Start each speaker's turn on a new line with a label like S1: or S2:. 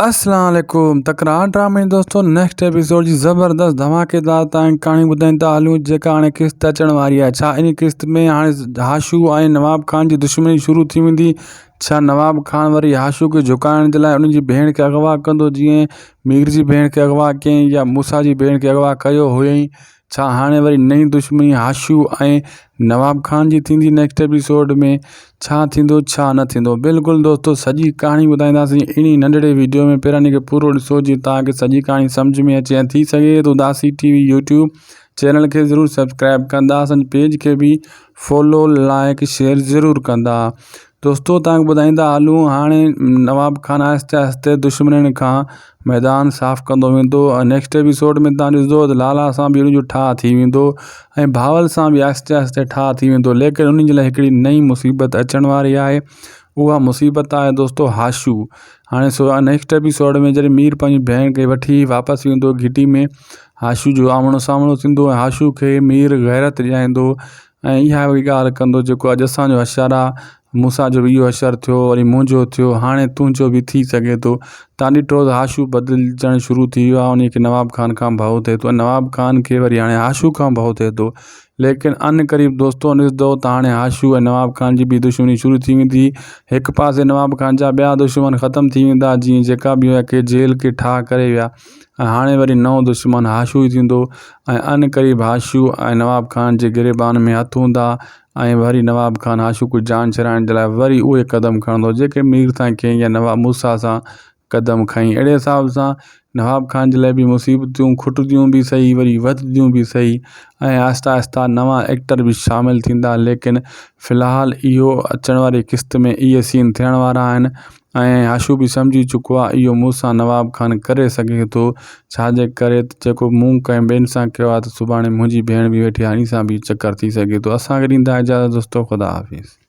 S1: اسلام عليڪم تڪرار ڊرامي دوستو نيڪسٽ ايپيسوڊ جي زبردست ڌماڪيدار تائين ڪهاڻي ٻڌائيندا هلون جيڪا هاڻي قسط اچڻ واري آهي ڇا ان قسط ۾ هاڻي هاشو ۽ نواب خان جي دشمني شروع ٿي ويندي ڇا نواب خان وري هاشو کي جهڪائڻ جي لاء ان جي ڀيڻ کي اغوا ڪندو جيئن مير جي ڀيڻ کي اغوا ڪيائين يا موسيٰ جي ڀيڻ کي اغوا ڪيو هئائين ڇا هاڻي وري نئين دشمني هاشو ۽ نواب خان جي ٿيندي نيڪسٽ ايپيسوڊ ۾ ڇا ٿيندو ڇا نه ٿيندو بلڪل دوستو سڄي ڪهاڻي ٻڌائينداسين انهي ننڍڙي ويڊيو ۾ پهريان کي پورو ڏسو جي توهان کي سڄي ڪهاڻي سمجھ ۾ اچي ۽ ٿي سگهي ته اداسي ٽي وي يوٽيوب چينل کي ضرور سبسڪرائب ڪندا اسان جي پيج کي به فالو لائڪ شيئر ضرور ڪندا دوستو توهان کي ٻڌائيندا هلون هاڻي نواب خان آهستي آهستي دشمنن کان ميدان صاف ڪندو ويندو ۽ نيڪسٽ ايپيسوڊ ۾ توهان ڏسندو ته لالا سان به ان جو ٺاهه ٿي ويندو ۽ بهاول سان به آهستي آهستي ٺاهه ٿي ويندو ليڪن انهن جي لاء هڪڙي نئين مصيبت اچڻ واري آهي اها مصيبت آهي دوستو هاشو هاڻي سو نيڪسٽ ايپيسوڊ ۾ جڏهن مير پنهنجي ڀيڻ کي وٺي واپس ويندو گهٽي ۾ هاشو جو آمڻو سامڻو ٿيندو ۽ هاشو کي مير غيرت ڏياريندو ۽ اها به ڳالهه ڪندو جيڪو اڄ اسان جو حشر آ مون سان جو به اهو حشر ٿيو وري منهنجو ٿيو هاڻي تنهنجو به ٿي سگهي ٿو تان ڏٺو ته هاشو بدلجڻ شروع ٿي ويو آهي ان کي نواب خان کان ڀؤ ٿئي ٿو ۽ نواب خان کي وري هاڻي هاشو کان ڀؤ ٿئي ٿو ليڪن ان قريب دوستو ڏسندو ته هاڻي هاشو ۽ نواب خان جي به دشمني شروع ٿي ويندي هڪ پاسي نواب خان جا ٻيا دشمن ختم ٿي ويندا جيئن جيڪا به هيا ڪي جيل ڪي ٺاهه ڪري ويا ۽ هاڻي وري نئون دشمن هاشو ئي ٿيندو ۽ عنقريب هاشو ۽ نواب خان جي گريبان ۾ هٿ هوندا ۽ وري نواب خان هاشو کي جان ڇڏائڻ جي لاء وري اهي قدم کڻندو جيڪي مير سان ڪيائين يا نواب موسيٰ سان قدم کنئي اهڙي حساب سان نواب خان جي لاء به مصيبتون کٽنديون به سهي وري وڌنديون به سهي ۽ آهستي آهستي نوان ايڪٽر به شامل ٿيندا ليڪن في الحال اهو اچڻ واري قسط ۾ اهي سين ٿيڻ وارا آهن ۽ هاشو به سمجهي چڪو آهي اهو مون سان نواب خان ڪري سگهي ٿو ڇاجي ڪري ته جيڪو مون ڪنهن ٻين سان ڪيو آهي ته سڀاڻي منهنجي ڀيڻ به ويٺي آهي ان سان به چڪر ٿي سگهي ٿو اسان کي ڏيندا اجازت دوستو خدا حافظ.